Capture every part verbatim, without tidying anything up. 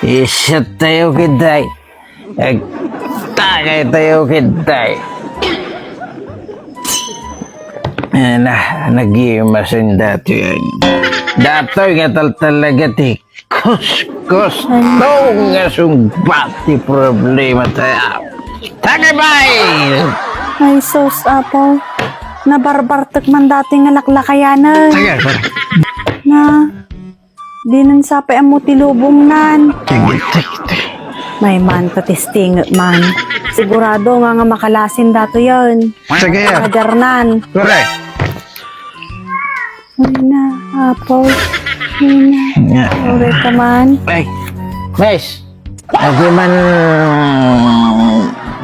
Isat tayo, kiday. Agtagay tayo, kiday. Ay na, nag-iimasin datoy. Datoy nga tal-, talaga ti kuskus to nga sungbat ti problema tayo. Tagay, bay! Ay, sus, Apo. Nabarbartek man datoy nga laklakayanan. Tagay, tagay. Na, dinan sa pay ammo ti lubongnan. Sige, sige, sige. Mayman, patistingek man. Sigurado nga, nga makalasin datoyen. Sige. Hajarnan. Correct. Ay na, Apo. Ay na. Nga. Sorry ka man. Ay, Miss. Agi man,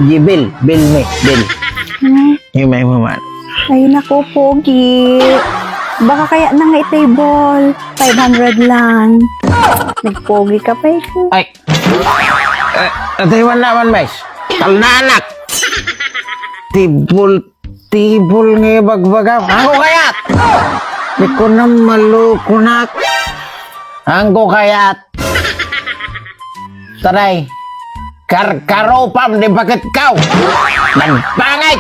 di bil, bil mi, bil. Hmm? Himay mo man. Ay, naku, pogi. Baka kaya na nga i-table. Five hundred lang. Nagpogi ka pa ito. Ay. Eh, ataywan naman, Miss. Talnaanak. Table, table nga ibagbaga. Anggo kayat. Di ko na malukunak. Anggo kayat. Taray, karkarupam di baketkaw. Nagpangit!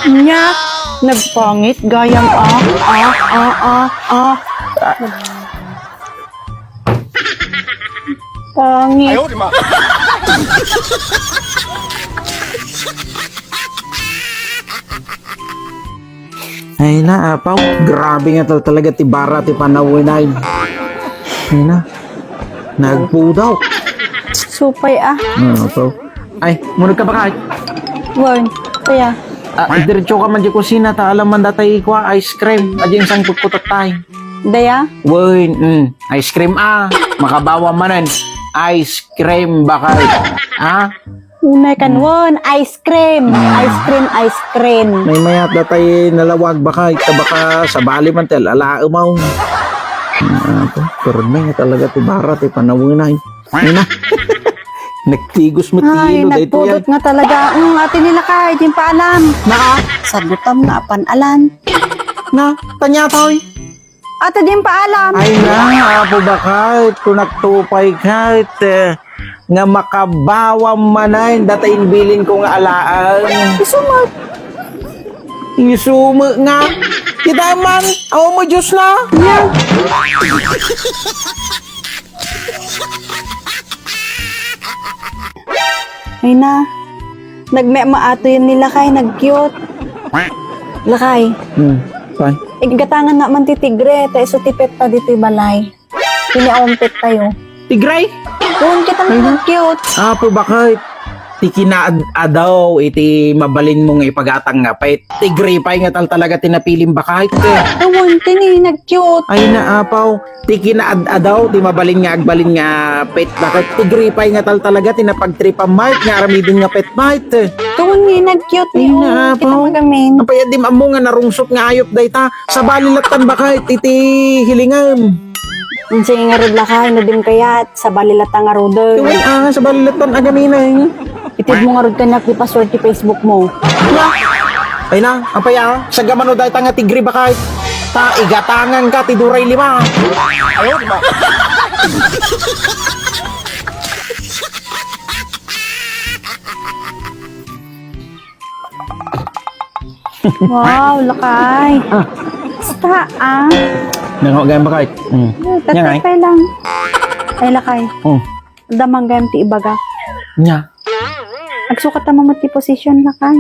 Nya, nagpangit gayam, ah, ah, ah, ah, ah. Pangit. Ay na, Apaw. Grabe nga tal-, talaga ti bara ti panawenay. Ay na. Nagpudaw. Supay, ah. Ah, Apaw. Ay, munod ka ba, Kay? Wen, kuya. Ah, diretso ka man di kusina, ta alam man datay kua, ice cream. Adi ang sangkot ko tatay. Daya? Wen, mm, ice cream, ah. Makabawa manen. Ice cream, bakay. Ah? Unay kan Hmm. won, ice cream. Hmm. Ice cream, ice cream. May mayat datay nalawag, bakay. Ta baka sabali man ti al-, alaemaw. Ah, to, pero may nga talaga ti bara, ti panawenay. Ay na. Nagtigos mo Ay, tilo, daytoy nagpudot yan. Nga talaga. Mm, ati nila kay, di pa alam. Na? Sagutam nga apan alan. Na, tanya, toy. Ati di pa alam. Ay na, Apo, bakay. Kung nagtupay ka, eh, nga makabawam manay, datay bilin ko nga alaan. Isumat. Isumat nga. Kita man, aw mo Diyos na. Yan. Ay na. Nagmemaato yan ni Lakay, nag-cute. Lakay. Hmm, fine. Igatangan na man ti tigre, ta isu ti pet ta ditoy balay. Pinaawang pet tayo. Tigray? Doon kita Ay na. Nag-cute. Apo, bakit? Ti kinaad-adaw, iti mabalin mo nga ipagatang nga pet. Tigre pay nga tal-, talaga ti napilim, bakit? Doon, tini, nag-cute. Ay na, Apaw. Ti kinaad-adaw, ti mabalin nga agbalin nga pet, bakit? Tigre pay nga tal-, talaga ti napagtripan, Mart, nga aramiden nga pet, Mart. Kawan nga nag-cute Ay, ni, oh, na, kita Apaw. Magamin. Apay, di ammo nga narungsot nga ayop dayta. Sabali lattan, bakit? Iti hilingam. Unsay ngarud, Lakay, no dim kayat, sabali lattan ngaruden. Kawan, ah, sabali lattan agaminang. Itid mo ngarud kaniak ti password ti Facebook mo. Ay na, apay, ah, sagamano dayta nga tigre, bakit? Ta igatangan ka ti duray lima. Ayaw, di ba? Wow, Lakay. Ah. Basta, ah. Nang gayam, bakit? Mm. Tatay Yan ay. Lang. Ay, Lakay. Mm. Damang gayam ti ibaga. Nya. Agsukat ta mamut ti position, Lakay.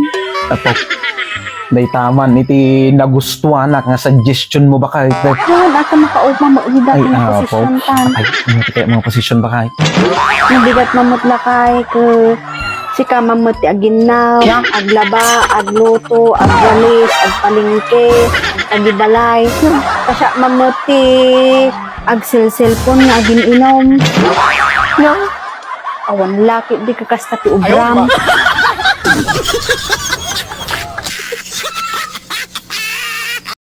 Apo. Dayta man iti nagustuanak nga suggestion mo, bakay. Yan, ata makaupma mo ida Ay, nga ah, position tan. Ay, ano ti kaya mga position, bakay? Nabigat mamut, Lakay, ke sika mamut ti aginnaw, Ya. Aglaba, agluto, agwalis, agpalengke, agtagibalay. Kasya mamut ti agselselpon nga agin-inom. Ya. Awan laki di kakasta ti ubram. Ayaw, ma.